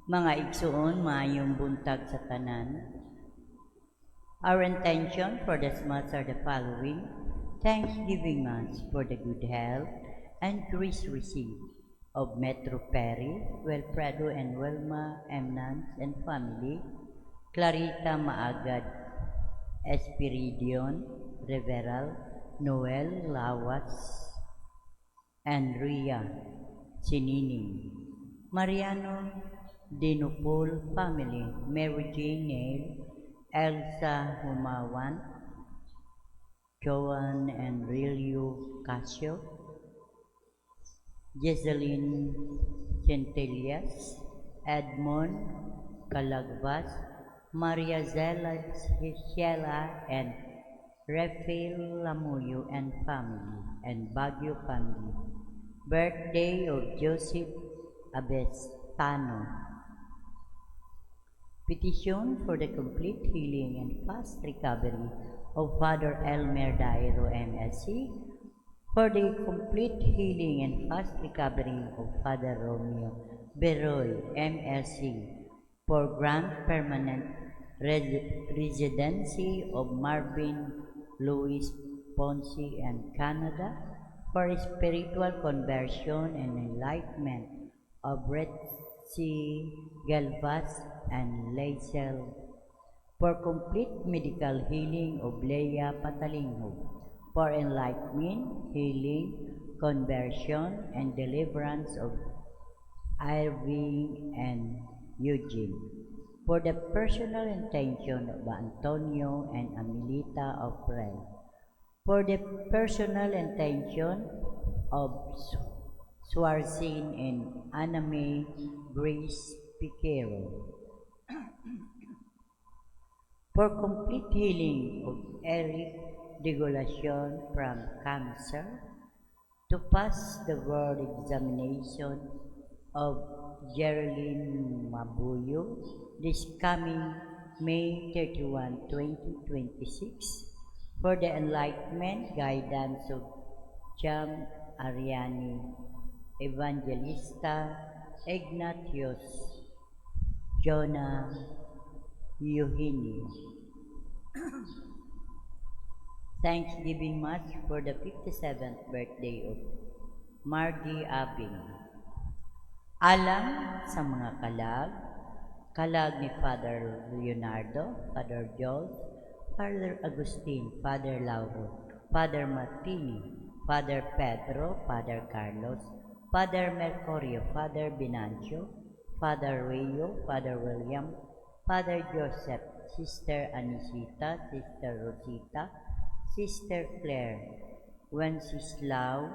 Mga igsuon, maayong buntag sa tanan. Our intention for this Mass are the following. Thanksgiving Mass for the good health and grace received of Metro Perry, Wilfredo and Wilma M. Nance and family, Clarita Maagad, Espiridion Reveral, Noel Lawas, Andrea Sinining, Mariano Dinupol family, Mary Jane Nail, Elsa Humawan, Joan and Rilio Casio, Jesseline Centellas, Edmond Calagvas, Maria Zela Sheila and Rafael Lamuyo and family, and Baguio family. Birthday of Joseph Abestano. Petition for the complete healing and fast recovery of Father Elmer Dairo, MSC, for the complete healing and fast recovery of Father Romeo Beroy, MSC, for grant permanent residency of Marvin Luis Ponce and Canada, for spiritual conversion and enlightenment of Retzi Galvas and Laisel, for complete medical healing of Leah Patalinghug, for enlightenment, healing, conversion, and deliverance of Irving and Eugene, for the personal intention of Antonio and Amelita Ofrel, for the personal intention of Swarzin and Aname Grace Piquero, for complete healing of Eric Degolacion from cancer, to pass the board examination of Geraldine Mabuyo this coming May 31, 2026, for the enlightenment guidance of Cham Ariani Evangelista, Ignatius Jonah Eugenio. Thanksgiving Mass for the 57th birthday of Margie Abing. Alang sa mga kalag, kalag ni Father Leonardo, Father Joel, Father Agustin, Father Lauro, Father Martini, Father Pedro, Father Carlos, Father Mercurio, Father Binancio, Father Rio, Father William, Father Joseph, Sister Anisita, Sister Rosita, Sister Claire, Wenceslao,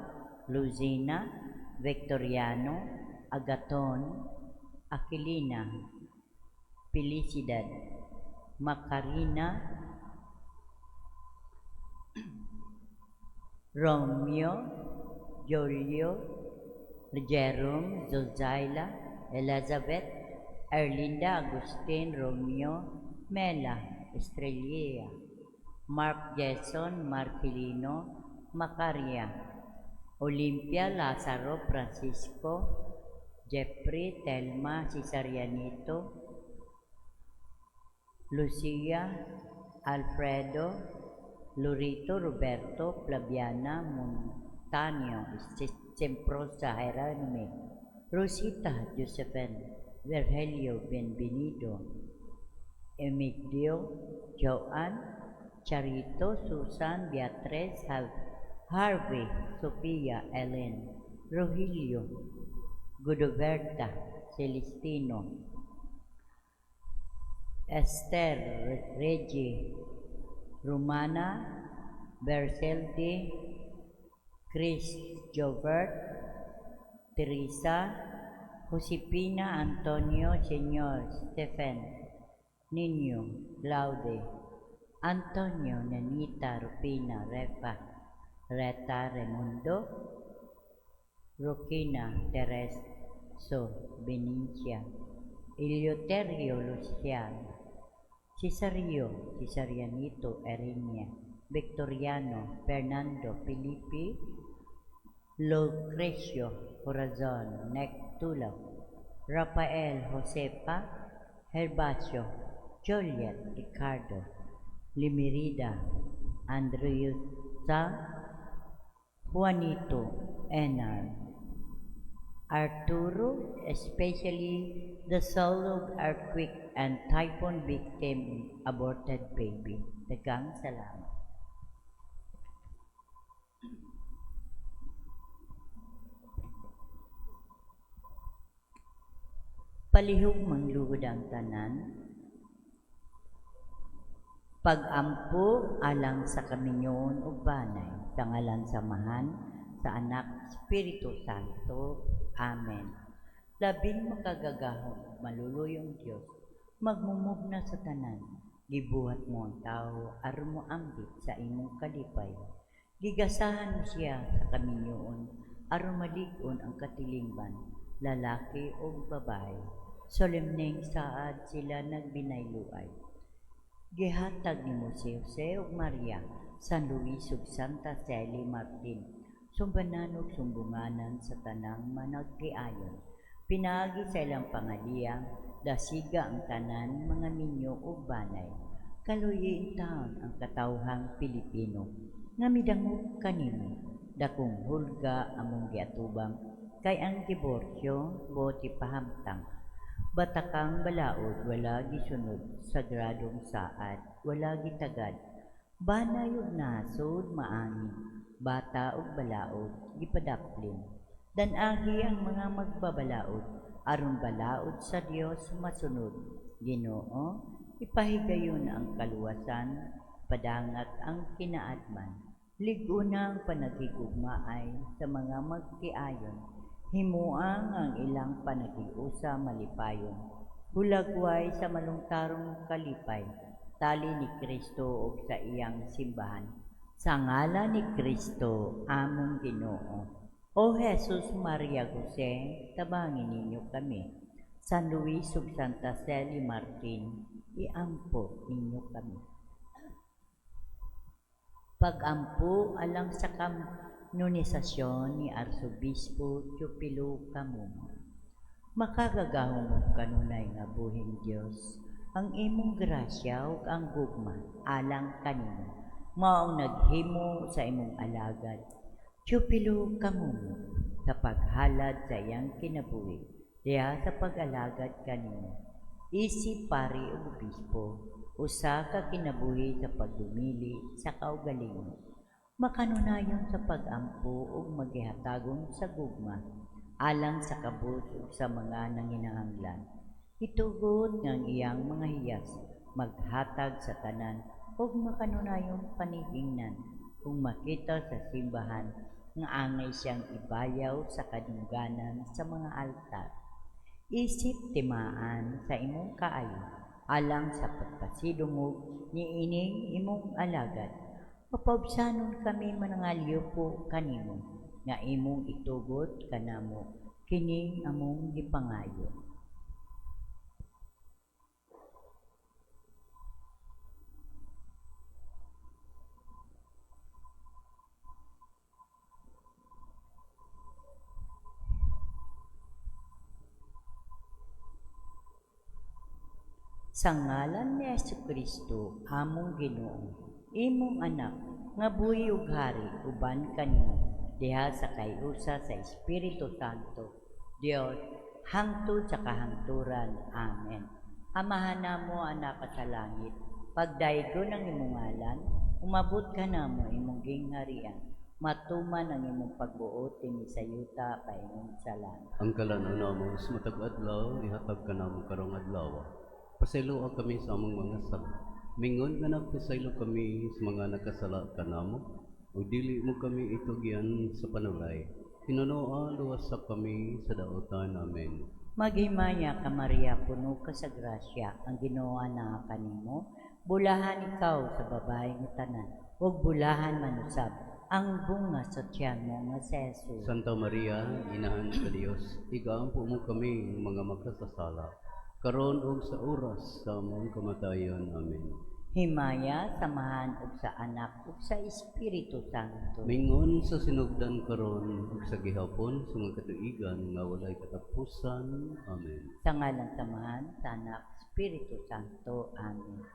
Luzina, Victoriano, Agaton, Aquilina, Felicidad, Macarena, Romeo, Julio, Jerome, Zozaila, Elizabeth, Erlinda, Agustin, Romeo, Mela, Estrella, Mark Jason, Marquilino, Macaria, Olimpia, Lazaro, Francisco, Jeffrey, Telma, Cesarianito, Lucia, Alfredo, Lorito, Roberto, Flaviana, Montaño, Semprosa, Jeronimo, Rosita, Josephine, Virgilio, Benvenido, Emilio, Joan, Charito, Susan, Beatriz, Harvey, Sofia, Ellen, Rogelio, Godoberta, Celestino, Esther, Reggie, Romana, Berseldi, Chris Jobert, Teresa, Josepina, Antonio, Senor, Stephen, Nino, Claude, Antonio, Nanita, Rupina, Repa, Reta, Raimundo, Roquina, Tereso, Benicia, Eleuterio, Luciano, Cesario, Cesarianito, Erenia, Victoriano, Fernando, Felipe, Lucrecio, Corazon, Nectulo, Rafael, Josefa, Herbacio, Juliet, Ricardo, Limerida, Andreusa, Juanito, Enar, Arturo, especially the soul of earthquake and typhoon victim, aborted baby. Daghang salamat. Palihog mangluhod ang tanan. Pag-ampo alang sa kaminyoon ug banay, sa ngalan sa Amahan, sa Anak, Espiritu Santo. Amen. Labing makagagahom, maluluyong Dios, magmumugna sa tanan, gibuhat mo ang tao aron moambit sa imong kalipay. Gigasahan mo siya sa kaminyoon aron malig-on ang katilingban, lalaki o babae. Solemneng saad sila nagbinayloay. Gihatag nimo si Jose ug Maria, San Luis ug Santa Celi Martin, sumbanan ug sumbunganan sa tanang managtiayon. Pinaagi sa ilang pangaliya, dasiga ang tanan mga minyo ug banay. Kaluyi taon ang katawhang Pilipino nga midangop kanimo. Dakong hulga among giatubang kay ang diborsyo buot ipahamtang. Batakang balaod wala gisunod, sagradong saad wala gitagad. Banay ug nasod maangin, bata ug balaod gipadaplin. Dan-agi ang mga magbabalaod aron balaod sa Dios masunod. Ginoo, ipahigayon ang kaluwasan, padangat ang kinaadman. Lig-una ang panaghigugmaay sa mga magtiayon. Himuang ang ilang panaghiusa malipayon. Hulagway sa malungtarong kalipay, tali ni Kristo ug sa iyang simbahan. Sa ngalan ni Kristo, among Ginoo. O Jesus, Maria, Jose, tabangin ninyo kami. San Luis ug Santa Celi Martin, iampo ninyo kami. Pag-ampo alang sa kanonisasyon ni Arsobispo Teofilo Camomot. Makagagahom ug kanunay nga buhing Dios, ang imong grasya ug ang gugma alang kanimo, maong naghimo sa imong alagad Teofilo Camomot sa paghalad sa iyang kinabuhi diha sa pag-alagad kanimo. Isip pari ug obispo, usa ka kinabuhi sa pagdumili sa kaugalingon, makanunayon sa pag-ampo ug maghihatagon sa gugma alang sa kabus ug sa mga nanginahanglan. Itugot nga ang iyang mga hiyas maghatag sa tanan ug makanunayong panigingnan kung makita sa simbahan nga angay siyang ibayaw sa kadungganan sa mga altar. Isip timaan sa imong kaayo alang sa pagpasidungog niining imong alagad. Mapaubsanon kami manangalyupo kanimo nga imong itugot kanamo kining among gipangayo. Sa ngalan ni Hesukristo, among Ginoo, imong anak, nga buhi ug hari uban kanimo, diha sa kayusa sa Espiritu Santo, Dios, hangtod sa kahangturan. Amen. Amahan namo, anak sa langit, pagdaygon ang imong ngalan, umabot ka namo imong gingharian, matuman ang imong pagbuot dinhi sa yuta paingon sa langit. Ang kalan-on namo sa matag adlaw, ihatag kanamo karong adlaw. Pasayloa kami sa among mga sala. Mingon nga nagpasaylo kami sa mga nakasala kanamo, ug dili mo kami itugyan sa panulay. Hinunoa, luwasa kami sa daotan. Amen. Maghimaya ka, Maria, puno ka sa grasya, ang Ginoo naa kanimo. Bulahan ikaw sa babae nga tanan, ug bulahan man usab ang bunga sa tiyan mo nga si Jesus. Santa Maria, Inahan sa Dios, igaampo mo kami mga makasasala, karon ug sa oras sa among kamatayon. Amen. Himaya sa Amahan ug sa Anak ug sa Espiritu Santo. Mingon sa sinugdan, karon ug sa gihapon, sa mga katuigan nga walay katapusan. Amen. Sa ngalan sa Amahan, sa Anak, Espiritu Santo. Amen.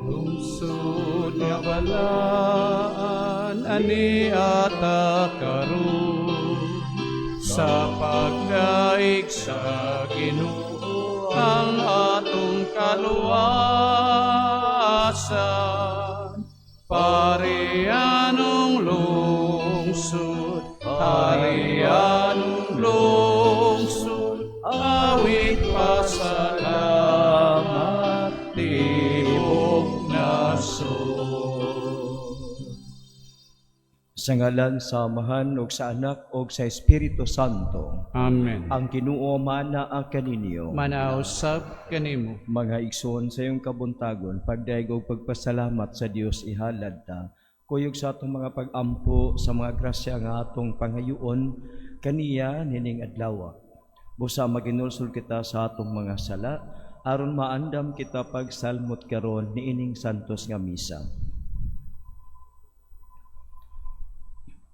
Lungsod nga balaan ani ata karon sa pagdaig sa Ginoo ang atong kaluwasan. Parianong lungsod, parianong lungsod, awit pasalamat, tibok nasod. Sa ngalan sa Amahan ug sa Anak ug sa Espiritu Santo. Amen. Ang Ginoo manaa kaninyo. Manaa usab kanimo. Mga igsoon, sa iyong kabuntagon, pagdayeg og pagpasalamat sa Dios ihalad ta. Kuyog sa atong mga pag-ampo sa mga grasya nga atong pangayoon kaniya nining adlaw. Busa maginulsol kita sa atong mga sala aron maandam kita pagsalmot karon niining santos nga misa.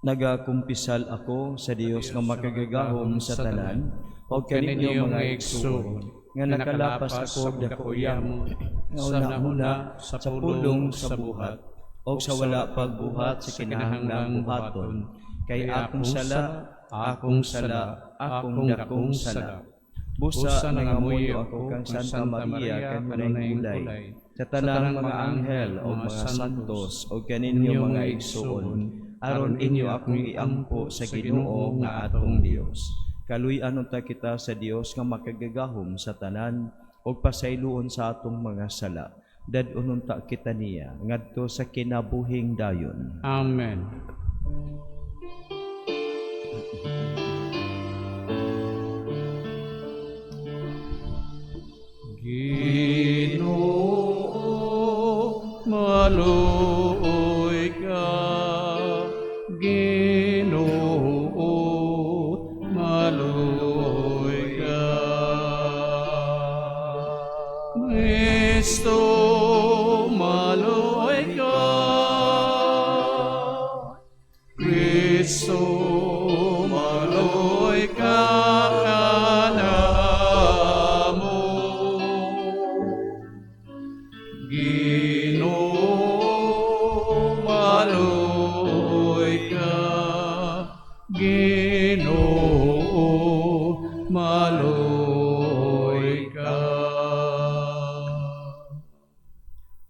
Nagakumpisal ako sa Dios nga makagagahom sa tanan ug kaninyo, mga igsoon, nga nakalapas ako og dako yamo nga hunahuna, sa pulong, sa buhat o sa wala pagbuhat sa kinahanglang buhaton, kay akong sala, Akong sala, akong dakong sala. Busa nangamuyo ako kang Santa Maria kanunay ulay, sa tanang mga anghel o mga santos o kaninyo mga igsuon, aron inyo akong iampo sa Ginoo nga atong Dios. Kaluy-an unta kita sa Dios nga makagagahom sa tanan ug pasayloon sa atong mga sala. Dad-on unta kita niya ngadto sa kinabuhing dayon. Amen. Ginoo, maluoy ka. Ginoo, maluoy ka. Kristo, maluoy ka. Kristo, maluoy ka kanamo. Ginoo, maluoy ka. Ginoo, maluoy ka.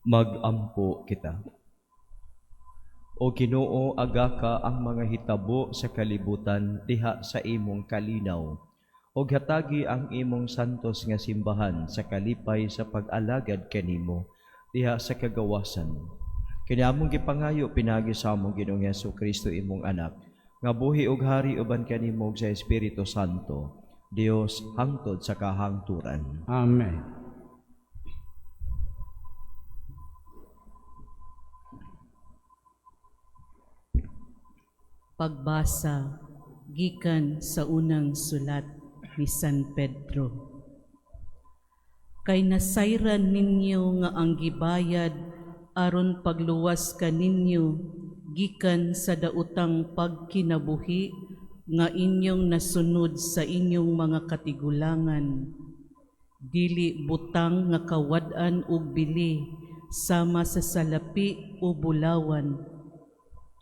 Magampo kita. O Ginoo, agaka ang mga hitabo sa kalibutan diha sa imong kalinaw. Og hatagi ang imong santos nga simbahan sa kalipay sa pag-alagad kanimo diha sa kagawasan. Kini among gipangayo pinaagi sa among Ginoong Hesus Kristo, imong anak, nga buhi ug hari uban kanimo ug sa Espiritu Santo, Dios hangtod sa kahangturan. Amen. Pagbasa gikan sa unang sulat ni San Pedro. Kay nasayran ninyo nga ang gibayad aron pagluwas kaninyo gikan sa daotang pagkinabuhi nga inyong nasunod sa inyong mga katigulangan, dili butang nga kawad-an og bili sama sa salapi o bulawan,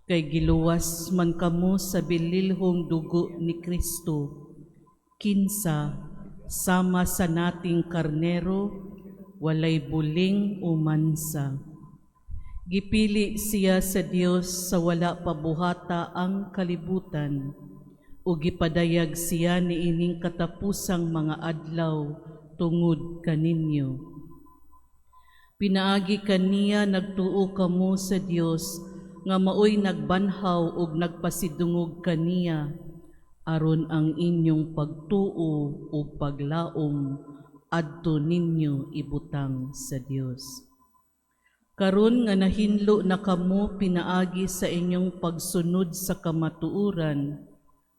kay giluwas man kamo sa bililhong dugo ni Kristo, kinsa sama sa nating karnero, walay buling o mansa. Gipili siya sa Dios sa wala pa buhata ang kalibutan, ug gipadayag siya niining katapusang mga adlaw tungod kaninyo. Pinaagi kaniya nagtuo kamo sa Dios nga maoy nagbanhaw ug nagpasidungog kaniya, aron ang inyong pagtuo ug paglaom adto ninyo ibutang sa Dios. Karon nga nahinlo na kamo pinaagi sa inyong pagsunod sa kamatuoran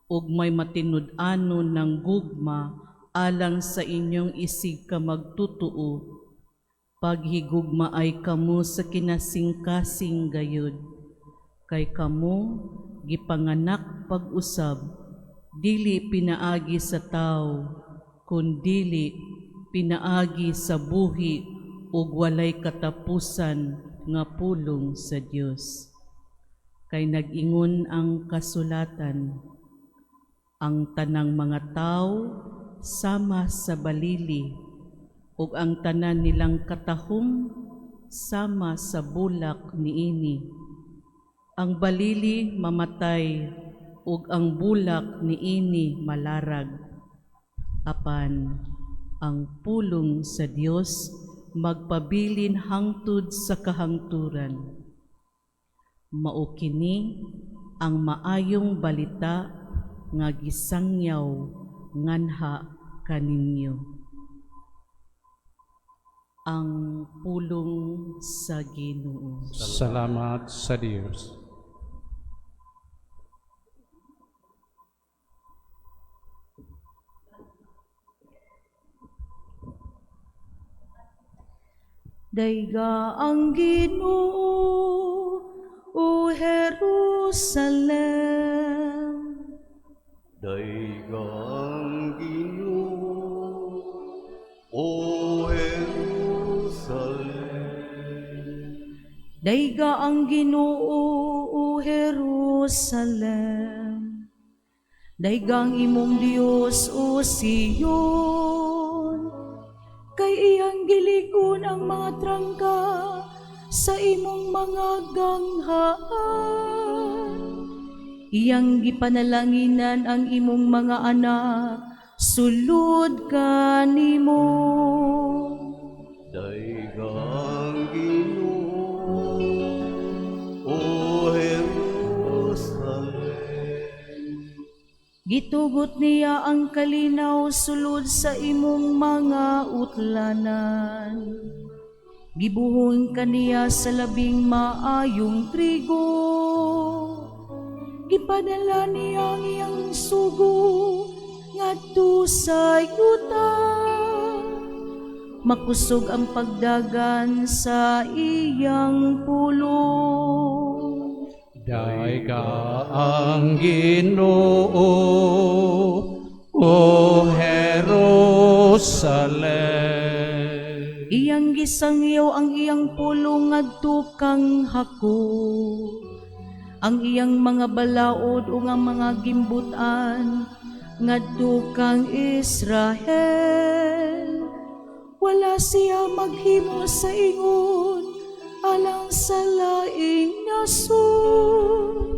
ug may matinud-anon ng gugma alang sa inyong isig ka magtutuo, paghigugmaay kamo sa kinasingkasing gayud, kay kamo gipanganak pag-usab, dili pinaagi sa tawo, kundili pinaagi sa buhi ug walay katapusan nga pulong sa Dios. Kay nag-ingon ang kasulatan, ang tanang mga tawo sama sa balili, ug ang tanan nilang katahom sama sa bulak niini. Ang balili mamatay ug ang bulak niini malarag. Apan ang pulong sa Dios magpabilin hangtod sa kahangturan. Mao kini ang maayong balita nga gisangyaw nganha kaninyo. Ang pulong sa Ginoo. Salamat sa Dios. Dayga ang Ginoo, O Jerusalem. Dayga ang Ginoo, O Jerusalem. Dayga ang Ginoo, O Jerusalem. Dayga ang imong Dios, O Sion, kay iyang gilig-on ang mga trangka sa imong mga ganghaan. Iyang gipanalanginan ang imong mga anak sulod kanimo. Dayga ang Ginoo, O Jerusalem. Gitugot niya ang kalinaw sulod sa imong mga utlanan. Gibuhon kaniya sa labing maayong trigo. Gipadala niya ang iyang sugo ngadto sa yuta. Makusog ang pagdagan sa iyang pulong. Dayga ang Ginoo, O Jerusalem. Iyang gisangyaw ang iyang pulong ngadto kang Jacob. Ang iyang mga balaod ug ang mga gimbut-an ngadto kang Israel. Wala siya maghimo sa ingon alang sa laing nasod.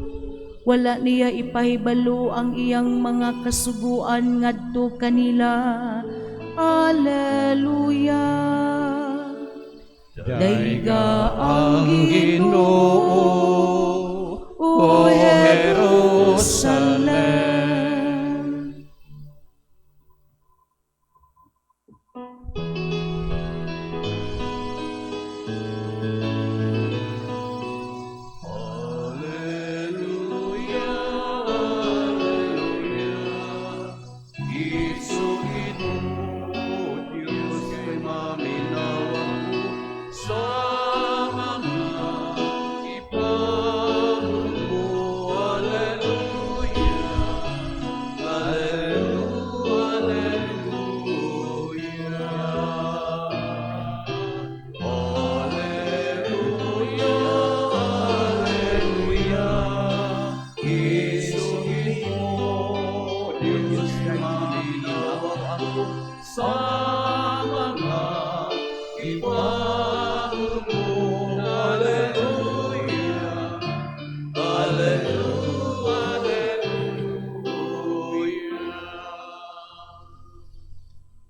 Wala niya ipahibalo ang iyang mga kasuguan ngadto kanila. Alleluia. Dayga ang Ginoo, O Jerusalem. Alleluia, Alleluia. Isu Ginoo, Dios kay maminaw ako sa mga ipangmo. Alleluia, Alleluia, Alleluia. Alleluia, Alleluia. Isu Ginoo, Dios kay maminaw ako sa mga ipangmo. Alleluia, Alleluia, Alleluia.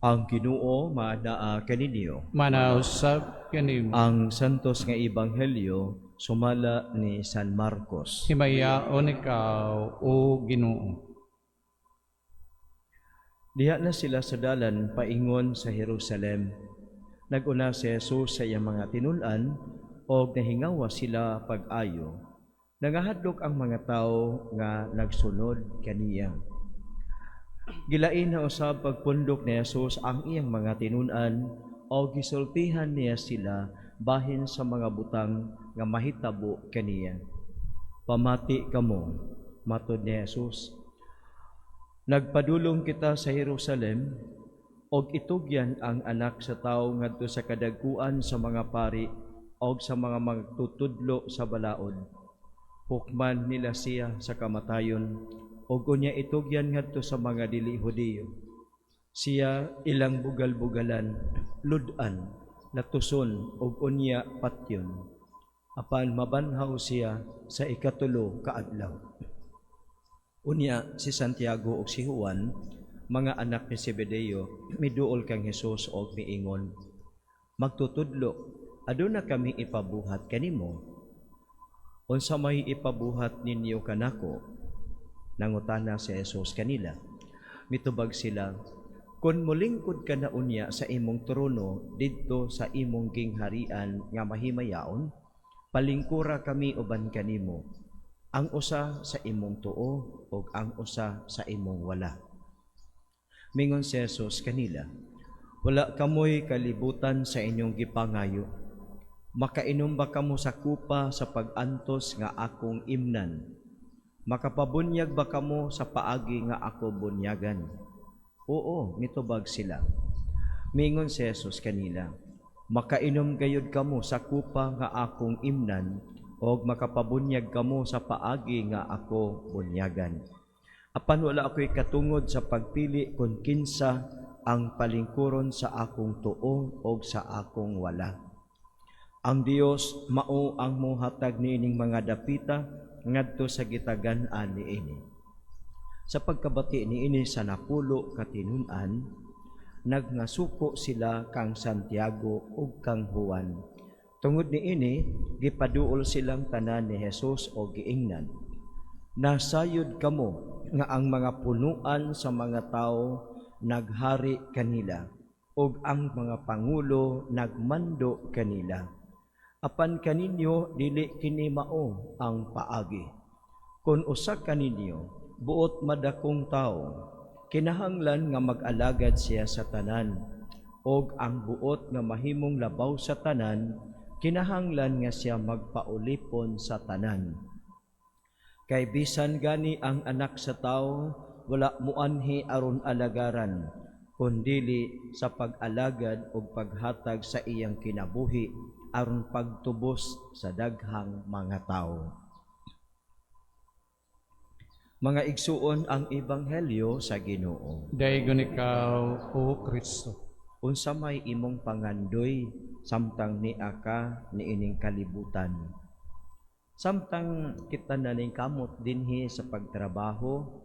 Ang Ginoo maanaa kaninyo. Manausab kanimo. Ang santos nga ebanghelyo sumala ni San Marcos. Himayaon ikaw, O Ginoo. Diha na sila sa dalan paingon sa Jerusalem. Naguna si Jesus sa iyang mga tinun-an og nahingawa sila pag-ayo. Nangahadlok ang mga tawo nga nagsunod kaniya. Gilain na usab pagpundok ni Jesus ang iyang mga tinun-an og gisultihan niya sila bahin sa mga butang nga mahitabo kaniya. "Pamati kamo," matod ni Jesus. "Nagpadulong kita sa Jerusalem og itugyan ang Anak sa Tawo ngadto sa kadagkuan sa mga pari og sa mga magtutudlo sa balaod. Hukman nila siya sa kamatayon og unya itugyan ngadto sa mga dili Hudiyo. Siya ilang bugal-bugalan, lud-an, latuson og unya patyon. Apan mabanhaw siya sa ikatulo ka adlaw." Unya si Santiago ug si Juan, mga anak ni Zebedeo, miduol kang Hesus og miingon, "Magtutudlo, aduna kami ipabuhat kanimo." "Unsa may ipabuhat ninyo kanako?" nangutana si Jesus kanila. Mitubag sila, "Kung mulingkod ka na unya sa imong trono didto sa imong gingharian nga mahimayaon, palingkura kami uban kanimo, ang usa sa imong tuo ug ang usa sa imong wala." Mingon si Jesus kanila, "Wala kamoy kalibutan sa inyong gipangayo. Makainom ba kamo sa kupa sa pag-antos nga akong imnan? Makapabunyag ba kamo sa paagi nga ako bunyagan?" "Oo," mitubag sila. Mingon si Jesus kanila, "Makainom gayud kamo sa kupa nga akong imnan og makapabunyag kamo sa paagi nga ako bunyagan. Apan wala ako'y katungod sa pagpili kung kinsa ang palingkuron sa akong tuo o sa akong wala. Ang Dios mao ang mohatag niining mga dapita ngadto sa gitagan-an niini." Sa pagkabati niini sa 10 ka tinun-an, nagngasuko sila kang Santiago ug kang Juan. Tungod niini, gipaduol silang tanan ni Jesus og giingnan, "Nasayod kamo nga ang mga punuan sa mga tao naghari kanila ug ang mga pangulo nagmando kanila. Apan kaninyo dili kini mao ang paagi. Kon usa kaninyo buot madakong tawo, kinahanglan nga mag-alagad siya sa tanan, ug ang buot nga mahimong labaw sa tanan, kinahanglan nga siya magpaulipon sa tanan. Kay bisan gani ang Anak sa Tawo wala muanhi aron alagaran, kundili sa pag-alagad ug paghatag sa iyang kinabuhi aron pagtubos sa daghang mga tawo." Mga igsuon, ang ebanghelyo sa Ginoo. Daygon ikaw, O Kristo. Unsa may imong pangandoy samtang nia ka niining kalibutan? Samtang kita naningkamot dinhi sa pagtrabaho,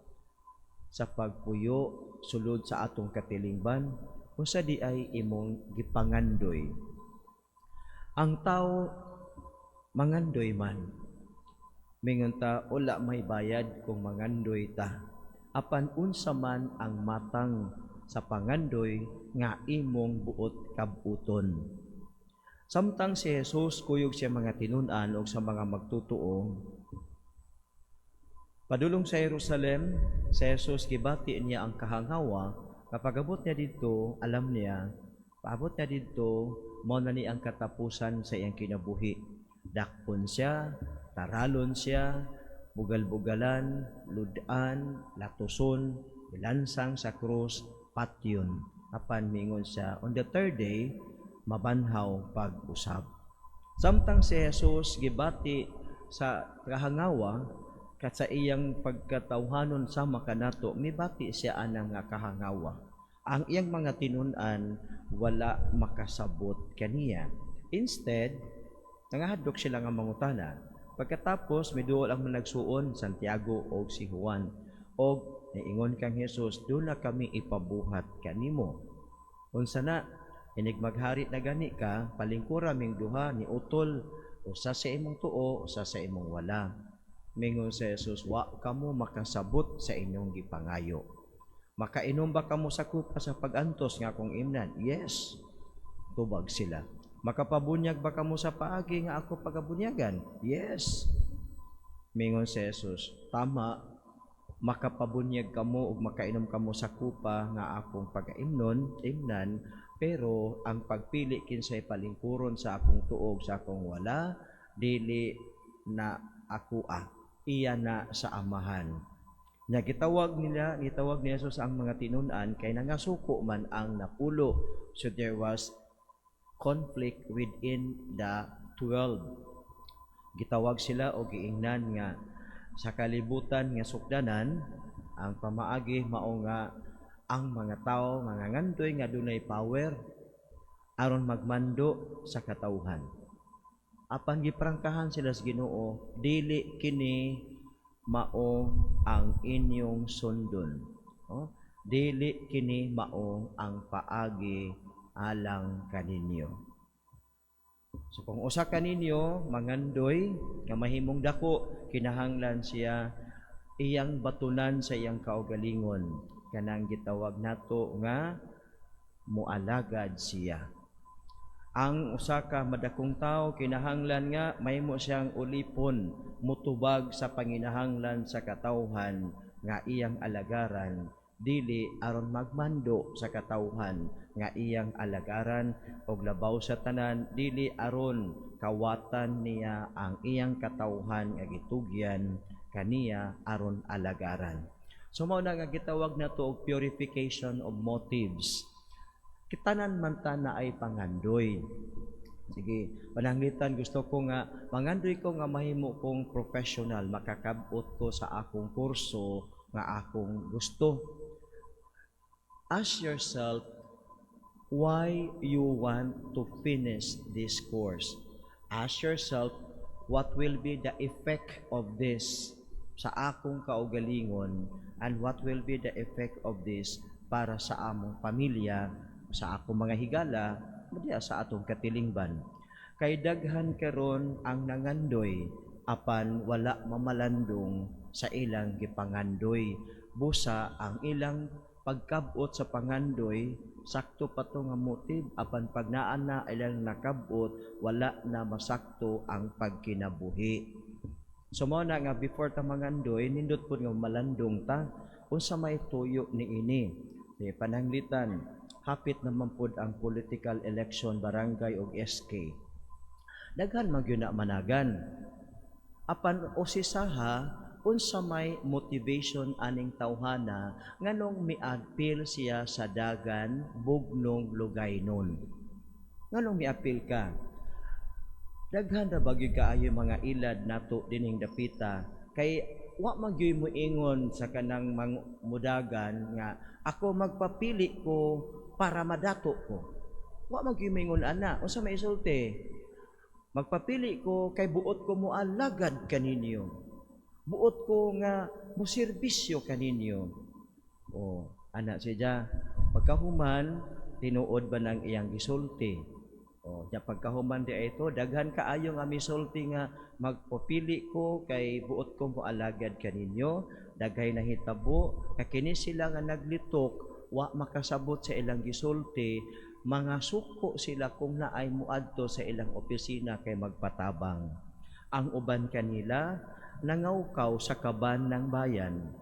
sa pagpuyo, sulod sa atong katilingban, unsa diay imong gipangandoy? Ang tao mangandoy man. Mingon ta, wala may bayad kung mangandoy ta. Apan unsa man ang matang sa pangandoy nga imong buot kabuton? Samtang si Jesus kuyog siya mga tinun-an o sa mga magtutuo padulong sa Jerusalem, si Jesus gibati niya ang kahangawa. Kapag abot niya didto, alam niya, paabot niya didto, mao na ni ang katapusan sa iyang kinabuhi. Dakpon siya, taralon siya, bugal-bugalan, ludan, latuson, ilansang sa krus, patyon. Apan mingon siya, on the third day, mabanhaw pag-usab. Samtang si Jesus gibati sa kahangawa, kat sa iyang pagkatawhanon sama kanato, mibati siya anang nga kahangawa. Ang iyang mga tinun-an wala makasabot kaniya. Instead, nangahadlok sila nga mangutana. Pagkatapos, miduol ang managsuon, Santiago o si Juan. Og niingon kang Jesus, "Duna kami ipabuhat kanimo. Unsa na?" "Inig maghari na gani ka, palingkura ming duha ni utol, usa sa imong tuo, usa sa imong wala." Mingon si Jesus, "Wa kamo makasabot sa inyong gipangayo. Makainom ba kamo sa kupa sa pagantos nga akong imnan?" "Yes." Tubag sila. "Makapabunyag ba kamo sa paagi nga ako pagabunyagan?" "Yes." Mingon si Jesus, "Tama, makapabunyag kamo ug makainom kamo sa kupa nga akong pagaimnon, imnan, pero ang pagpili kinsay palingkuron sa akong tuo ug sa akong wala, dili na ako ah, iya na sa Amahan." Nya gitawag nila, gitawag ni Jesus ang mga tinun-an kay nangasuko man ang 10. So there was conflict within the 12. Gitawag sila o giingnan nga sa kalibutan nga sukdanan, ang pamaagi mao nga ang mga tao nga ngandoy nga dunay power aron magmando sa katawhan. Apan giprangkahan sila sa Ginoo, dili kini mao ang inyong sundon. Oh, dili kini mao ang paagi alang kaninyo. So kung usa kaninyo mangandoy nga mahimong dako, kinahanglan siya iyang batunan sa iyang kaugalingon kanang gitawag nato nga mualagad siya. Ang usa ka madakong tawo, kinahanglan nga mahimo siyang ulipon, mutubag sa panginahanglan sa katawhan nga iyang alagaran, dili aron magmando sa katawhan nga iyang alagaran, og labaw sa tanan, dili aron kawatan niya ang iyang katawhan nga gitugyan kaniya aron alagaran. So mao na nga gitawag nato og purification of motives. Kitanan man ta naay pangandoy. Sige, pananglitan gusto ko nga mangandoy ko nga mahimo kong professional, makakabot ko sa akong kurso. nga akong gusto. Ask yourself why you want to finish this course. Ask yourself what will be the effect of this sa akong kaugalingon and what will be the effect of this para sa among pamilya, sa akong mga higala, diya sa atong katilingban. Kay daghan karon ang nangandoy apan wala mamalandong sa ilang gipangandoy. Busa ang ilang pagkabot sa pangandoy, sakto pa to nga motive, apan pag naa na ilang nakabot, wala na masakto ang pagkinabuhi. So mao na nga before ta mangandoy, nindot pud nga malandong ta unsa may tuyo niini. Di pananglitan hapit naman pud ang political election, barangay og SK. Daghan man gyud na managan. Apan usisaha unsa may motivation aning tawhana, nganong miapil siya sa Dagan, Bugnong, Lugaynon? Nganong miapil ka? Daghan ra ba gyud kaayo mga ilad nato dining dapita, kay wa man gyud moingon sa kanang mudagan nga ako magpapili ko para madato ko. Wa man gyud moingon ana. Unsa may isulti? Magpapili ko kay buot ko moalagad kaninyo, buot ko nga moserbisyo kaninyo. O ana siya, pagkahuman, tinuod ba nang iyang gisulti? O, nya pagkahuman di ito, daghan kaayo nga misulti nga magpapili ko kay buot ko moalagad kaninyo. Daghay nahitabo, kakini sila nga naglitok, wa makasabot sa ilang gisulti, mga suko sila kung naay muadto sa ilang opisina kay magpatabang. Ang uban kanila nangawkaw sa kaban ng bayan.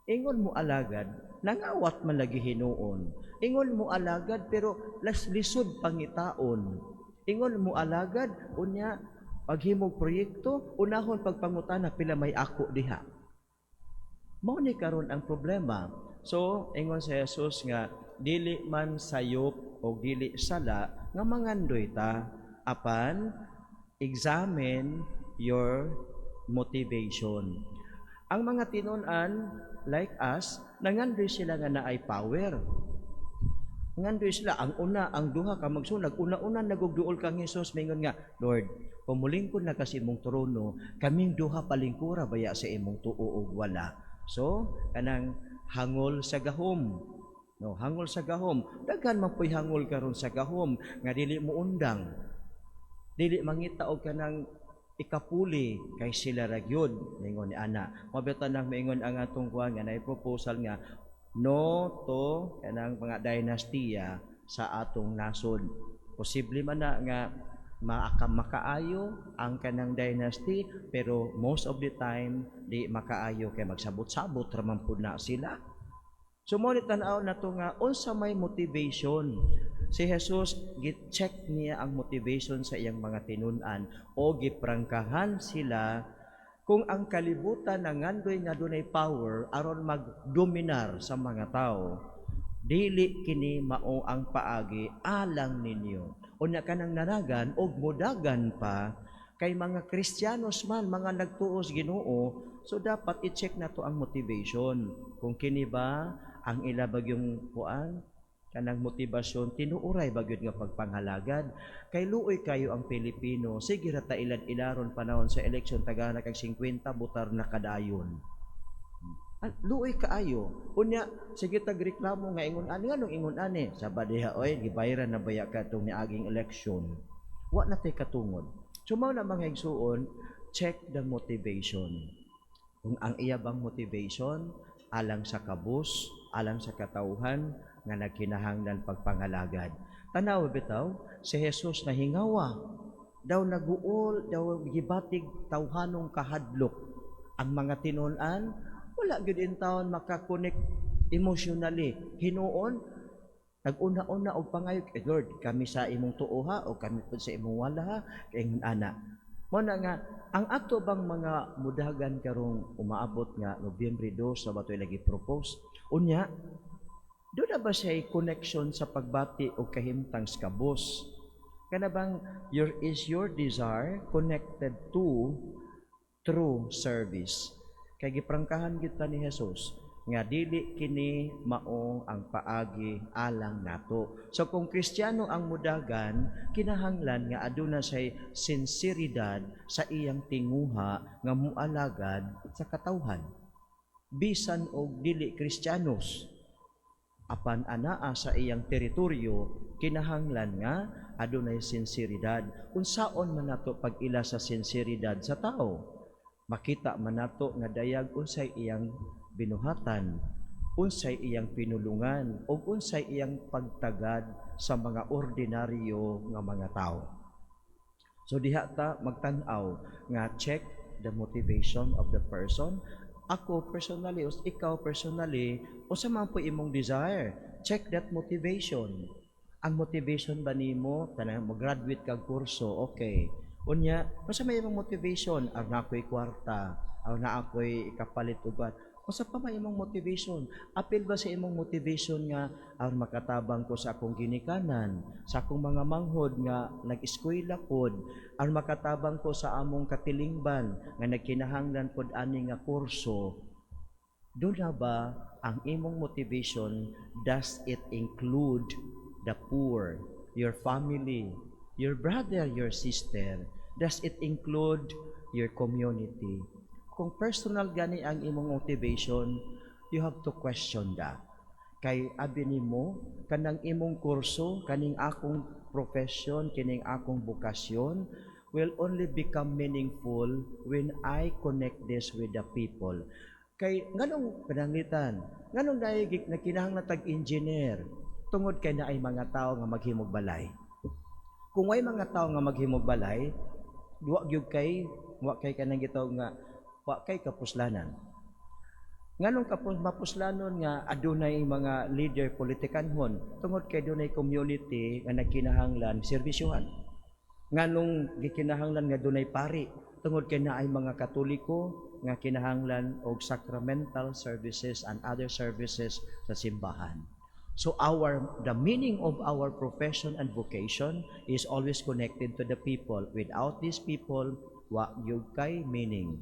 Ingon mo alagad, nangawat man lagi hinuon. Ingon mo alagad, pero las lisod pangitaon. Ingon mo alagad, unya paghimog proyekto, unahon pagpangutana pila may ako diha. Mao ni karon ang problema. So, ingon si Jesus nga dili man sayop o dili sala nga mangandoy ta, apan examine your motivation. Ang mga tinun-an, like us, nangandoy sila nga naay power. Ngandoy sila ang una, ang duha ka magsunod, una-una nagugduol kang Jesus, mingon nga, "Lord, kung mulingkod na kasi imong trono, kaming duha palingkura baya sa imong tuo ug wala?" So, kanang hangol sa gahom. No, hangol sa gahom. Daghan man po'y hangol karon sa gahom nga dili mo undang. Dili mangita og kanang ikapuli kay sila ra gyud ningon ni ana. Mabita nang maingon ang atong kuan nga nay proposal nga no to kanang mga dinastiya sa atong nasod. Posible man na nga makaayo ang kanang dynasty, pero most of the time di makaayo kay magsabot-sabot ra man pud na sila. So mo ni tan-aw nato nga unsa may motivation. Si Jesus, gi-check niya ang motivation sa iyang mga tinun-an o giprangkahan sila kung ang kalibutan nangandoy nga dunay power aron magdominar sa mga tao. Dili kini mao ang paagi alang ninyo. Unya kanang nanagan og mudagan pa kay mga Kristiyanos man, mga nagtuos Ginoo, so dapat i-check nato ang motivation. Kung kini ba ang ila bagyong kuan kanang motibasyon, tinuuray ba gyud nga pagpanghalagad? Kay luoy kayo ang Pilipino, sige ra ta ilad-ilaron panahon sa eleksyon, tagana kag 50 botar na kadayon. Ah, luoy kaayo. Unya sige tag reklamo nga ingon ani, nganong ingon ani sa diha, oy, gibayaran na baya ka tong niaging eleksyon? Wa na tay katungod. So mao na, mga igsuon, check the motivation, kung ang iya bang motivation alang sa kabus, alang sa katawhan nga nagkinahanglan pagpangalagad. Tanaw bitaw si Jesus, nahingawa daw, naguol daw, gibatig tawhanong kahadlok. Ang mga tinun-an wala gyud intawon makakonect emotionally. Hinuon nag-una-una og pangayo, "Eh, Lord, kami sa imong tuo ha o kami pud sa imong wala ha," kay ingon ana. Mo na nga ang ato bang mga mudagan karong umaabot nga Nobyembre 2 sa bato lagi propose, unya doon na ba siya connection sa pagbati o kahimtang sa kabus? Kana bang your is your desire connected to true service? Kay giprangkahan kita ni Jesus. Nga dili kini mao ang paagi alang nato. So kung Kristiyano ang mudagan, kinahanglan nga aduna say sinseridad sa iyang tinguha nga mualagad sa katawhan. Bisan og dili Kristiyanos, apan anaa sa iyang teritoryo, kinahanglan nga adunay sinseridad. Unsaon man nato pag-ila sa sinseridad sa tao? Makita man nato nga dayag unsay iyang binuhatan, unsay iyang pinulungan, ug unsay iyang pagtagad sa mga ordinaryo nga mga tao. So diha ta magtan-aw nga check the motivation of the person. Ako personally, o ikaw personally, unsa man po imong desire? Check that motivation. Ang motivation ba nimo kanang mo-graduate kag kurso, okay. Unya, unsa may imong motivation? Aron ako'y kwarta, aron na ako'y ikapalit og kwan. Unsa pa may imong motivation? Apil ba sa imong motivation nga aron makatabang ko sa akong ginikanan, sa akong mga manghod nga nag-eskwela pod, aron makatabang ko sa among katilingban nga nagkinahanglan pod ani nga kurso? Duna ba ang imong motivation, does it include the poor, your family, your brother, your sister? Does it include your community? Kung personal gani ang imong motivation, you have to question that. Kay abi nimo kanang imong kurso, kaning akong profession, kining akong bokasyon will only become meaningful when I connect this with the people. Kay nganong pananglitan, nganong naay nagkinahanglan tag engineer? Tungod kay naay mga tao nga maghimog balay. Kung way mga tao nga maghimog balay, wa gyud kay wa kay kanang gitawag nga wa kay kapuslanan. Nganong kapus mapuslanon nga adunay mga leader politikanhon? Tungod kay dunay community nga nagkinahanglan serbisyuhan. Nganong gikinahanglan nga dunay pari? Tungod kay naay mga Katoliko nga kinahanglan og sacramental services and other services sa simbahan. So our the meaning of our profession and vocation is always connected to the people. Without these people, wa gyud kay meaning.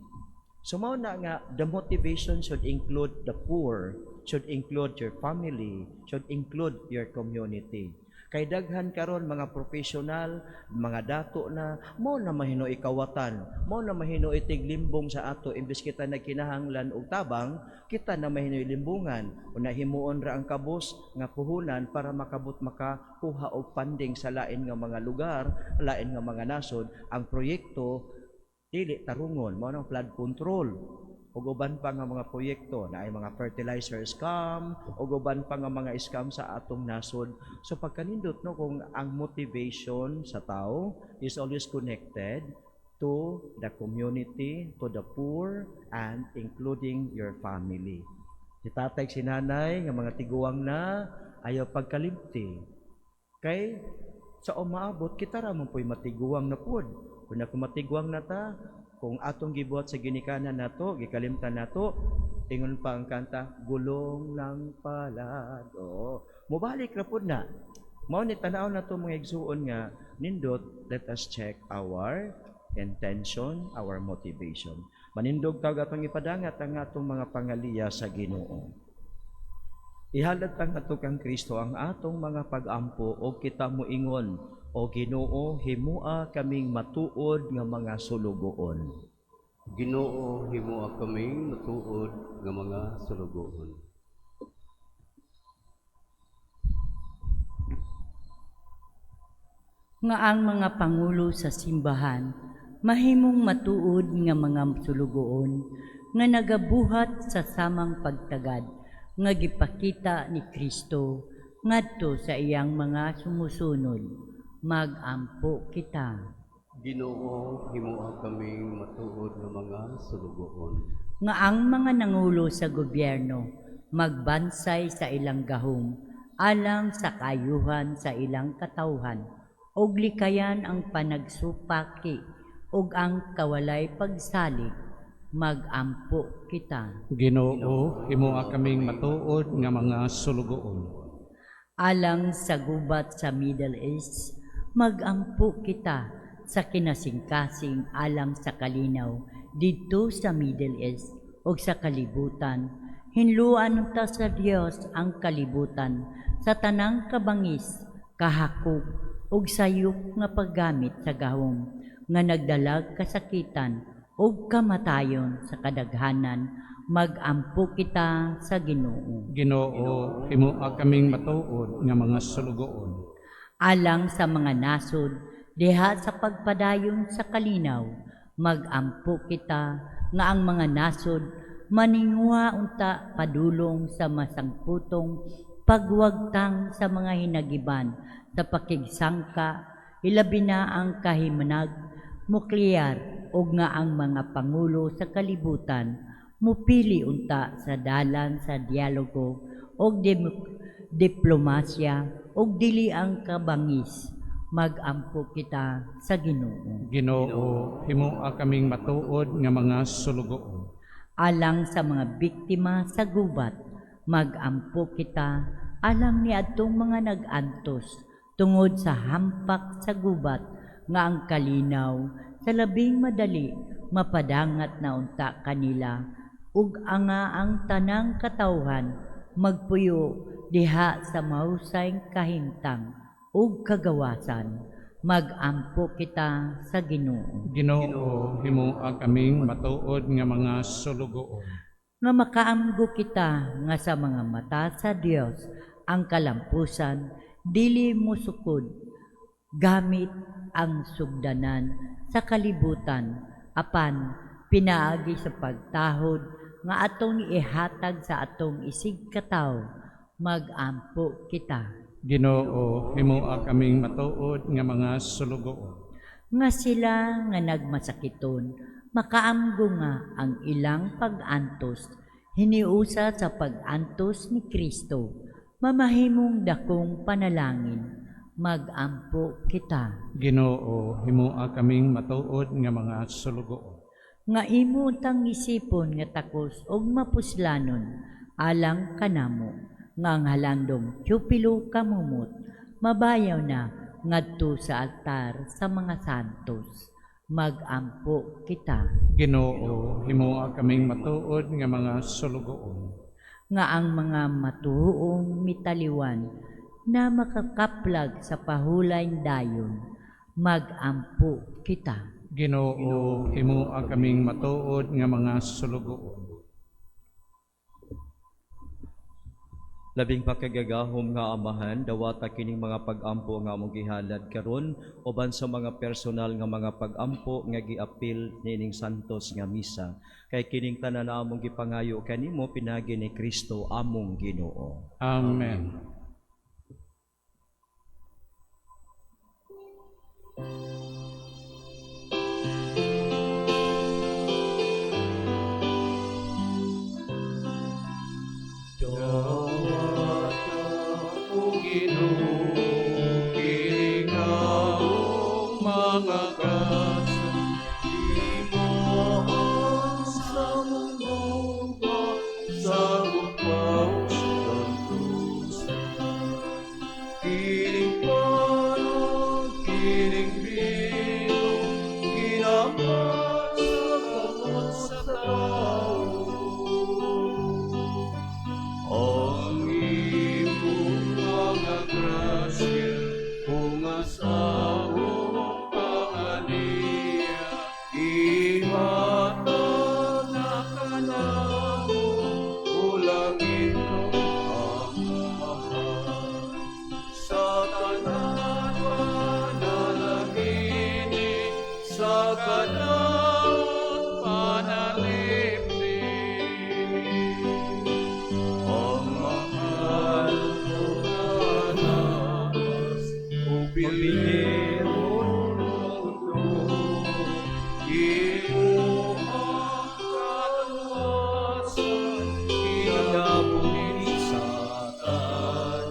So mao na nga the motivation should include the poor, should include your family, should include your community. Kay daghan karon mga professional, mga dato na mao na mahino ikawatan, mao na mahino itiglimbong sa ato. Imbes kita nagkinahanglan og tabang, kita na mahino limbungan o nahimuon ra ang kabus nga puhunan para makabot makakuha og funding sa lain nga mga lugar, lain nga mga nasod. Ang proyekto dili tarungon, mao nang flood control ug uban pa nga mga proyekto na ay mga fertilizer scam ug uban pa nga mga scam sa atong nasod. So pagkanindot, no, kung ang motivation sa tao is always connected to the community, to the poor, and including your family. Si tatay, si nanay nga mga tiguang na, ayaw pagkalimti kay sa umaabot kita ra man po'y matiguang na pod. Kung ako matiguang na ta, kung atong gibuhat sa ginikanan nato, gikalimtan nato, ingon pa ang kanta, "Gulong ng palad." Oo. Mubalik ra pod na. Mao ni tan-aw nato, mga igsuon, nga nindot, let us check our intention, our motivation. Manindog tag atong ipadangat ang atong mga pangaliya sa Ginoo. Ihalad ta ngadto kang Kristo ang atong mga pag-ampo o kita moingon, O Ginoo, himua kaming matuod nga mga sulugoon. Ginoo, himua kaming matuod nga mga sulugoon. Nga ang mga pangulo sa simbahan mahimong matuod nga mga sulugoon nga nagabuhat sa samang pagtagad nga gipakita ni Kristo ngadto sa iyang mga sumusunod. Magampo kita. Ginoo, himua kaming matuod nga mga sulugoon. Nga ang mga nangulo sa gobyerno magbansay sa ilang gahom alang sa kaayuhan sa ilang katawhan ug likayan ang panagsupaki ug ang kawalay pagsalig. Magampo kita. Ginoo, himua kaming matuod nga mga sulugoon. Alang sa gubat sa Middle East, magampo kita sa kinasingkasing alang sa kalinaw didto sa Middle East ug sa kalibutan. Hinluan unta sa Dios ang kalibutan sa tanang kabangis, kahakog ug sayop nga paggamit sa gahom nga nagdalag kasakitan ug kamatayon sa kadaghanan. Magampo kita sa Ginoo. Ginoo, himoa kaming matuod nga mga sulugoon. Alang sa mga nasod diha sa pagpadayon sa kalinaw, magampo kita nga ang mga nasod maninguha unta padulong sa masangputong pagwagtang sa mga hinagiban sa pakigsangka, ilabi na ang kahimanag nuklear, ug nga ang mga pangulo sa kalibutan mupili unta sa dalan sa dialogo ug diplomasya ug dili ang kabangis. Magampo kita sa Ginoo. Ginoo, himoa kaming matuod nga mga sulugoon. Alang sa mga biktima sa gubat, magampo kita alang niadtong mga nag-antos tungod sa hampak sa gubat, nga ang kalinaw sa labing madali mapadangat na unta kanila ug anga ang tanang katawhan magpuyo diha sa mahusay kahimtang ug kagawasan. Magampo kita sa Ginoo. Ginoo, himoa kaming matuod nga mga sulugoon. Nga makaamgo kita nga sa mga mata sa Dios ang kalampusan dili mosukod gamit ang sugdanan sa kalibutan, apan pinaagi sa pagtahod nga atong ihatag sa atong isigkatawo. Magampo kita. Ginoo, himoa kaming matuod nga mga sulugoon. Nga sila nga nagmasakiton makaamgo nga ang ilang pag-antos hiniusa sa pag-antos ni Kristo mamahimong dakong panalangin. Magampo kita. Ginoo, himoa kaming matuod nga mga sulugoon. Nga imo tang isipon nga takos og mapuslanon alang kanamo, nga ang halandong Teopilo kamumot mabayaw na ngadto sa altar sa mga santos. Magampo kita. Ginoo, himoa kaming matuod nga mga sulugoon. Nga ang mga matuoong mitaliwan na makakaplag sa pahulay dayon. Magampo kita. Ginoo, himoa kaming matuod nga mga sulugoon. Labing makagagahom nga Amahan, dawata kining mga pag-ampo nga among gihalad karon uban sa mga personal nga mga pag-ampo nga giapil niining santos nga misa. Kay kining tanan na among gipangayo kanimo pinaagi ni Kristo among Ginoo. Amen. Dawata, O Ginoo, kining among mga kaso, himuon sa among gugma, sa gugma sa kalampusan. Kining pan ug kining bino, ginamat sa kamot sa tawo. Ang imong mga grasya, hungas among pangaliya, ihatag na kanamo, o langitnong Amahan. Sa tanan panalangini, sa kadaot panalipni. Ang mahal mo anak, o bilihon mundo, imo ang kaluwasan, kinabuhi sa tanan.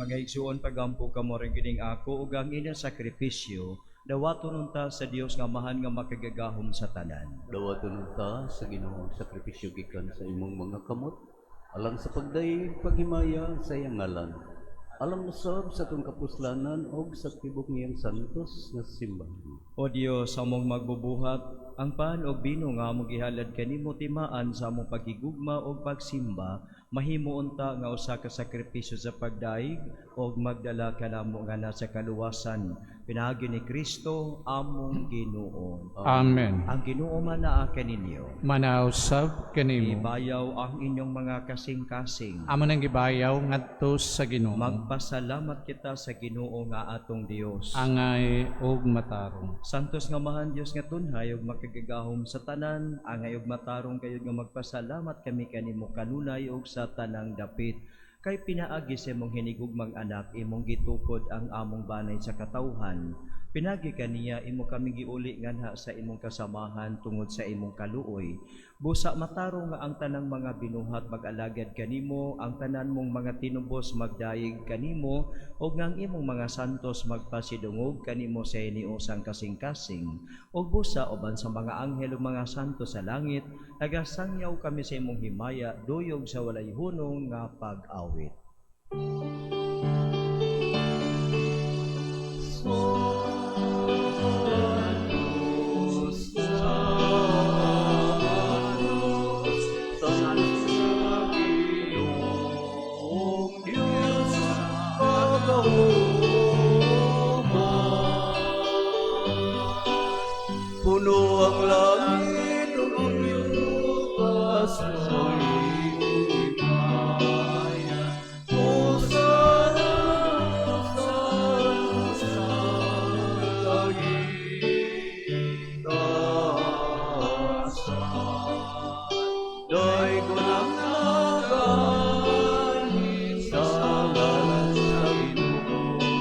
Mga igsuon, pagampo kamo rin kining ako ug ang inyong sakripisyo, dawaton unta sa Dios nga Amahan nga makagagahom sa tanan. Dawaton unta sa Ginoo ang sakripisyo gikan sa imong mga kamot, alang sa pagdayeg paghimaya sa iyang ngalan, alang usab sa atong kapuslanan og sa tibok niyang santos nga simbahan. O Dios, among magbubuhat, Ang pan og bino nga among gihalad kanimo timaan sa among paghigugma ug pagsimba, mahimo unta nga usa ka sakripisyo sa pagdaig ug magdala kanamo nganha sa kaluwasan. Pinaagi ni Kristo among Ginoo. Amen. Ang Ginoo manaa kaninyo. Manaa usab kanimo. Ibayaw ang inyong mga kasing-kasing. Amo nang gibayaw ngadto sa Ginoo. Magpasalamat kita sa Ginoo nga atong Dios. Angay ug matarong. Santos nga Amahan Dios nga tunhay ug makagagahom sa tanan, angay ug matarong kayod nga magpasalamat kami kanimo kanunay ug sa tanang dapit. Kay pinaagi sa imong hinigugmang anak imong gitukod ang among banay sa katawhan. Pinaagi kaniya imo kami giuli nganha sa imong kasamahan tungod sa imong kaluoy. Busa matarong nga ang tanang mga binuhat mag-alagad kanimo, ang tanan mong mga tinubos magdayeg kanimo, ug nga ang imong mga santos magpasidungog kanimo sa hiniusang kasing-kasing. Ug busa uban sa mga anghel ug mga santos sa langit, nagasangyaw kami sa imong himaya, duyog sa walay hunong nga pag-awit. Diyos, kagahuman. Puno ang langit ug ang yuta sa iyong himaya. Hosana, hosana sa kahitasan. Daygon ang nagaanhi sa ngalan sa Ginoo.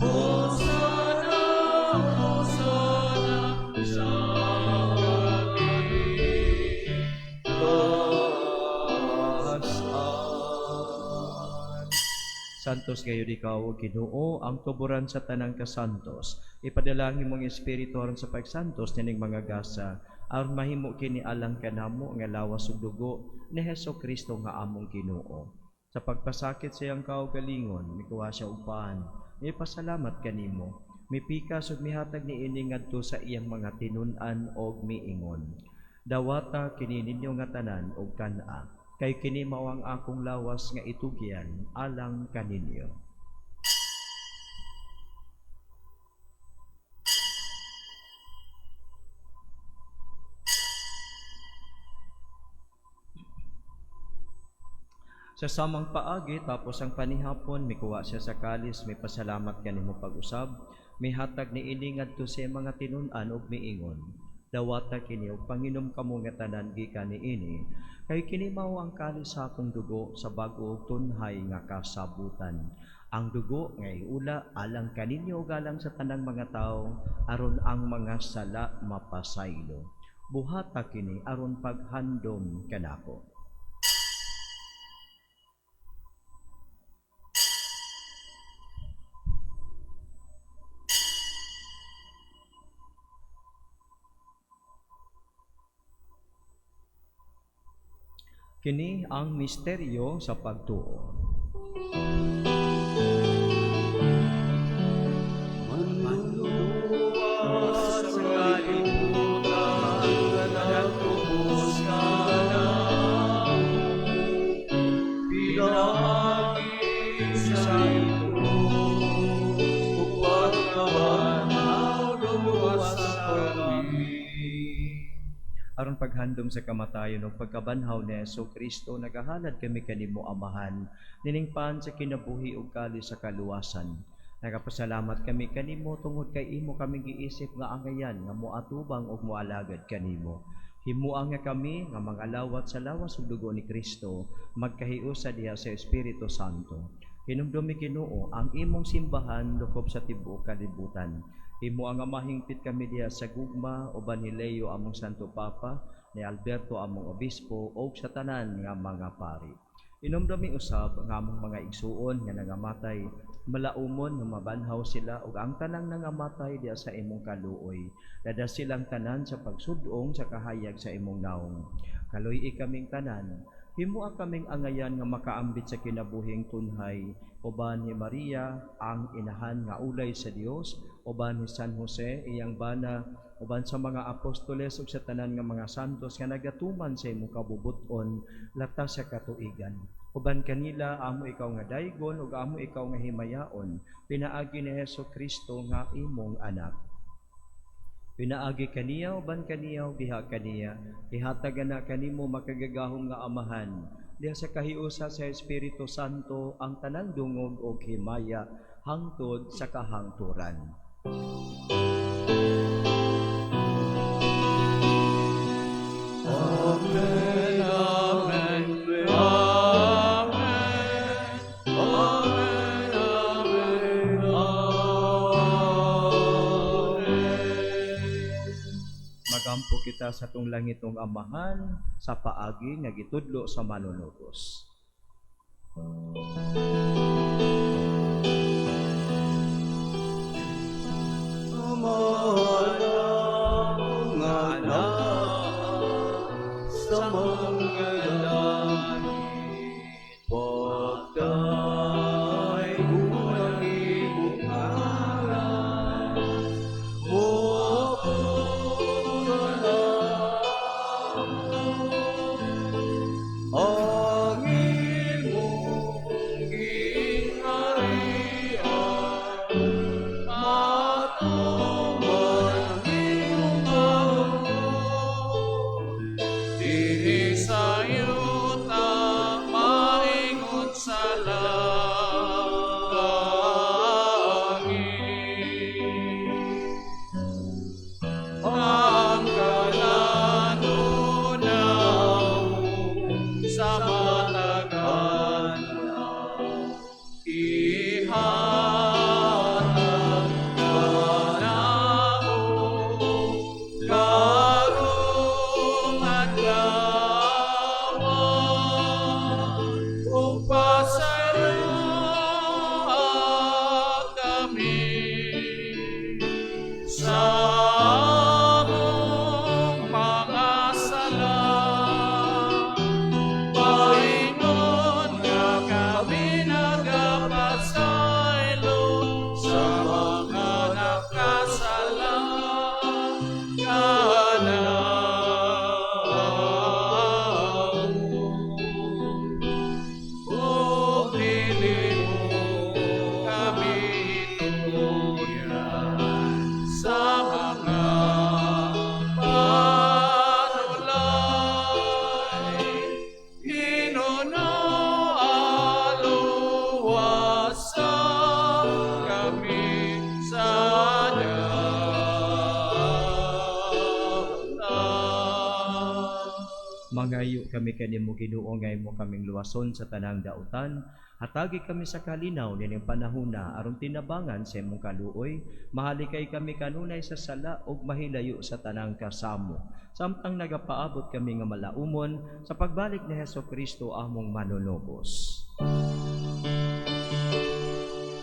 Hosana, hosana sa kahitasan. Santos gayud ikaw, o Ginoo, ang tuboran sa tanang kasantos. Ipadala ang imong espiritu aron sa pagsantos nining mga gasa, aron mahimo kini alang kanamo nga lawas ug dugo ni Hesus Kristo nga among Ginoo. Sa pagpasakit sa iyang kaugalingon, mikuha siya og pan, mipasalamat kanimo, mipikas ug mihatag niini ngadto sa iyang mga tinun-an og miingon. Dawata kini ninyo nga tanan og kan-a, kay kini mao ang akong lawas nga itugyan alang kaninyo. Sa samang paagi, tapos ang panihapon, mikuha siya sa kalis, mipasalamat kanimo pag-usab, mihatag niini ngadto sa iyang mga tinun-an ug miingon. Dawata kini ug panginom kamo nga tanan gikan niini, kay kini mao ang kalis sa akong dugo sa bag-o ug tunhay nga kasabutan. Ang dugo nga iula alang kaninyo ug alang sa tanang mga tawo aron ang mga sala mapasaylo. Buhata kini aron paghandom kanako. Kini ang misteryo sa pagtuo. Manluluwas sa kalibutan nga nagtubos kanamo, pinaagi sa iyong krus ug pagkabanhaw luluwas kami. Aron paghandom sa kamatayon ug pagkabanhaw ni Hesus Kristo, nagahalad kami kanimo Amahan, nining pan sa kinabuhi ug kalis sa kaluwasan. Nagapasalamat kami kanimo tungod kay imo kami giisip nga angayan nga moatubang ug moalagad kanimo. Himua nga kami nga mga lawat sa lawas ug dugo ni Kristo, magkahiusa diha sa Espiritu Santo. Hinumdumi Ginoo ang imong simbahan lukop sa tibuok kalibutan. Himua nga mahingpit kami diha sa gugma uban ni Leo among Santo Papa, ni Alberto among Obispo ug sa tanan nga mga pari. Hinumdumi usab ang among mga igsuon nga nangamatay, malaumon nga mabanhaw sila ug ang tanang nangamatay diha sa imong kaluoy. Dada silang tanan sa pagsud-ong sa kahayag sa imong naong. Kaluy-i kaming tanan Himoa kaming angayan nga makaambit sa kinabuhing tunhay, uban ni Maria ang inahan nga ulay sa Dios, uban ni San Jose iyang bana, uban sa mga apostoles ug sa tanan nga mga santos nga nagatuman sa imong kabubuton latas sa katuigan. Uban kanila amo ikaw nga daygon ug amo ikaw nga himayaon, pinaagi ni Hesus Kristo nga imong anak. Pinaagi kaniya, uban kaniya, ug diha kaniya, ihatag na kanimo makagagahom nga Amahan, diha sa kahiusa sa Espiritu Santo ang tanang dungog ug himaya hangtod sa kahangturan. Amen, Amen, Amen, Amen, Amen, Amen. Magampo kita sa atong langitong Amahan sa paagi nga gitudlo sa manunubos. Amahan anak sa mga langit, pagdaygon ang imong ngalan, moabot ang imong gingharian, matuman ang imong kaloob, Dinhi sa yuta maingon sa langit. Ang kalanunaw sa matag adlaw, ihatag kanamo karong adlaw, ug pasayloa kami sa among mga sala. Paingon nga kami nagapasaylo sa mga nakasala kanamo. Ug dili mo kami tuluyan sa mga panulay. Hinunua luwasa kami sa dautan. Mangayo kami kanimo Ginoo nga imo kaming luwason sa tanang dautan. Hatagi kami sa kalinaw nining panahona aron tinabangan sa imong kaluoy. Mahalikay kami kanunay sa sala ug mahilayo sa tanang kasamo. Samtang nagapaabot kami nga malaumon sa pagbalik ni Hesus Kristo among manunubos.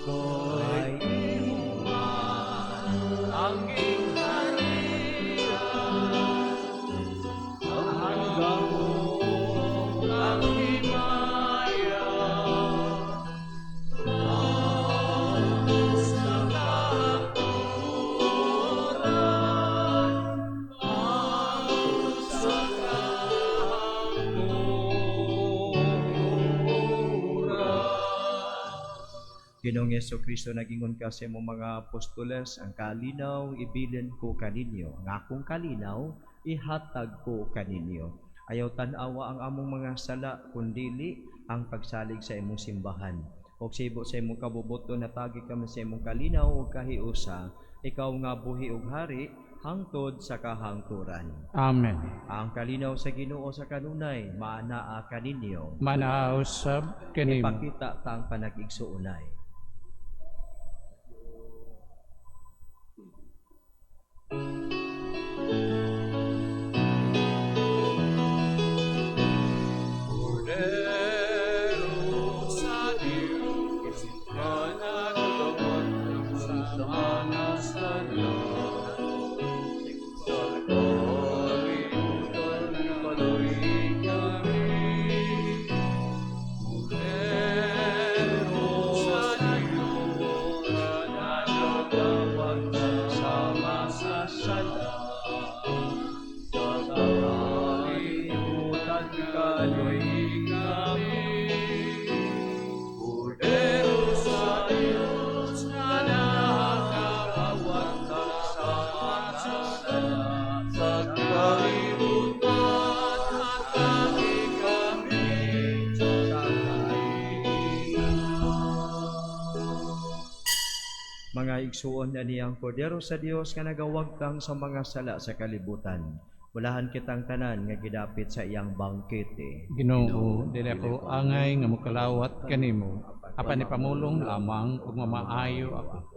Kay imo man ang gingharian, ang gahom, ang himaya, sa kahangturan, ang sa kahangturan. Ginoong Hesus Kristo, nagingon ka sa imong mga apostoles, ang kalinaw ibilin ko kaninyo, ang akong kalinaw ihatag ko kaninyo. Ayaw tan-awa ang among mga sala, kundili ang pagsalig sa imong simbahan. Og sibo sa imong kabubuton, natagi kami sa imong kalinaw ug kahiusa, ikaw nga buhi ug hari hangtod sa kahangturan. Amen. Ang kalinaw sa Ginoo sa kanunay, maanaa kaninyo. Manaa usab kanimo. Ipakita ta ang panag-igsuonay. Kordero sa Diyos nga nagdawat sa mga sala. Sa kalibutan kaluoy kami. Mga igsuon na niyang Kordero sa Dios nga nagawagtang sa mga sala sa kalibutan. Bulahan kitang tanan nga gidapit sa iyang bangkete. Ginoo, dili ako angay nga mokalawat kanimo, apan ipamulong lamang ug mamaayo ako.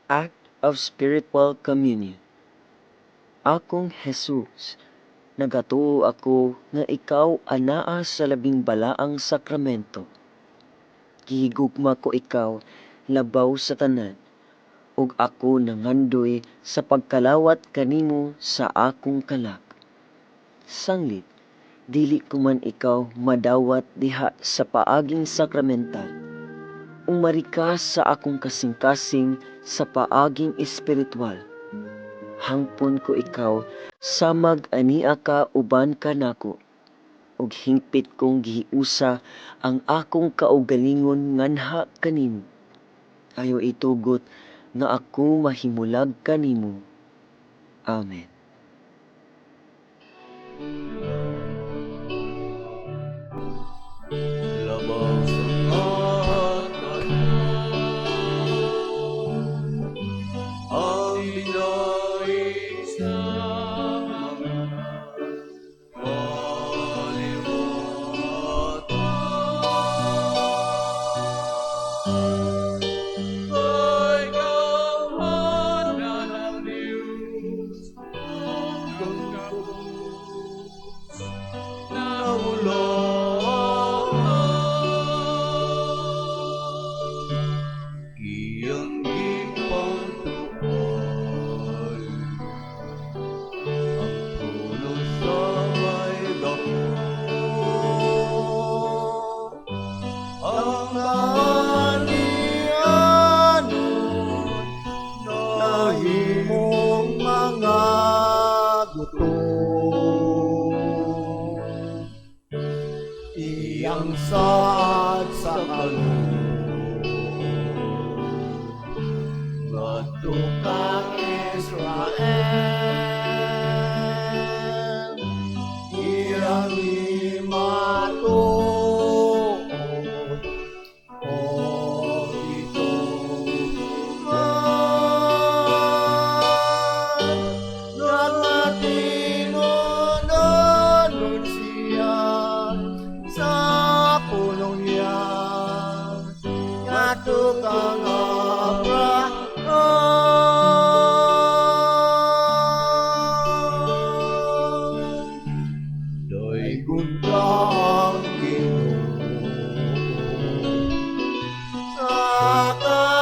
Act of Spiritual Communion. Akong Jesus, nagatuo ako nga ikaw anaa sa labing balaang sakramento. Gihigugma ko ikaw labaw sa tanan, ug ako nangandoy sa pagkalawat kanimo sa akong kalag. Sanglit, dili ko man ikaw madawat diha sa paaging sakramental. Umari ka sa akong kasing-kasing sa paaging espiritual. Hangpon ko ikaw samag ania ka uban kanako, ug hingpit kong gihiusa ang akong kaugalingon nganha kanimo. Ayaw itugot nga ako mahimulag kanimo. Amen. Labaw sa katanan, ang binahi sa mga kaliwatan. Ay gamhanan ng Diyos, ug ang na Iyang gipangtuoy ang puno sa may dako, ang anianon nahimong mga guto. Iyang saad sa kaloob ngadto kang Israel, iyang gimatuod og gituman. Nagatinunanon siya sa pulong niya ngadto kang Abraham. Daygon ka ang Ginoo sa kanto.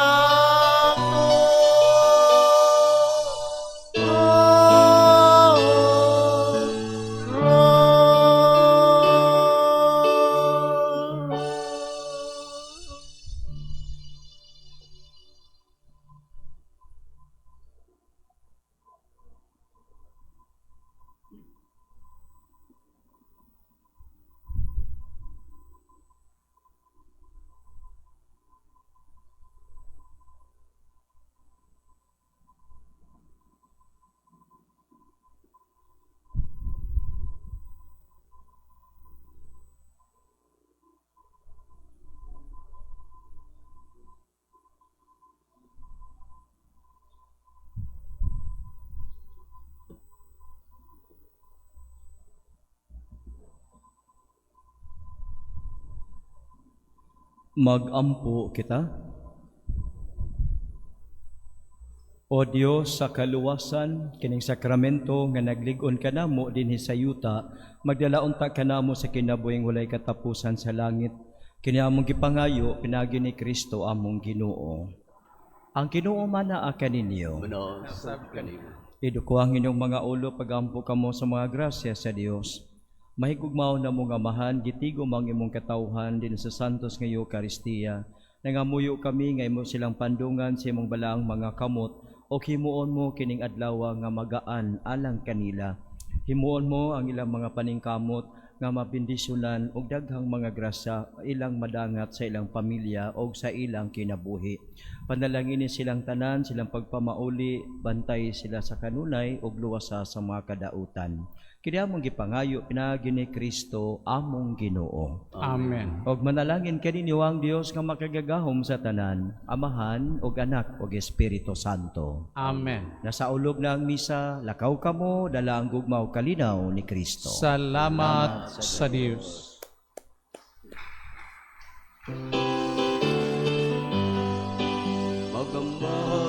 Magampo kita. O Dios sa kaluwasan, kining sakramento nga naglig-on kanamo dinhi sa yuta, magdala unta kanamo sa kinabuhing walay katapusan sa langit. Kini among gipangayo pinaagi ni Kristo among Ginoo. Ang Ginoo manaa kaninyo. Manasab kanimo. Iduko ang inyong mga ulo pagampo kamo sa mga grasya sa Dios. Mahigugmaw na mong amahan, gitigo mang imong katawhan din sa Santos nga Eukaristiya. Nangamuyo kami nga imo silang pandungan sa imong balaang mga kamot o himuon mo kining adlaw nga magaan alang kanila. Himuon mo ang ilang mga paningkamot nga mabendisyonan og daghang mga grasya ilang madangat sa ilang pamilya og sa ilang kinabuhi. Panalangini silang tanan, silang pagpamauli, bantay sila sa kanunay ug luwasa sa mga kadautan. Kini among gipangayo pinaagi ni Kristo among Ginoo. Amen. Og manalangin kaninyo ang Dios nga makagagahom sa tanan, Amahan ug Anak ug Espiritu Santo. Amen. Nasaulog na ang misa, lakaw kamo, dala ang gugma ug kalinaw ni Kristo. Salamat sa Dios. Magamba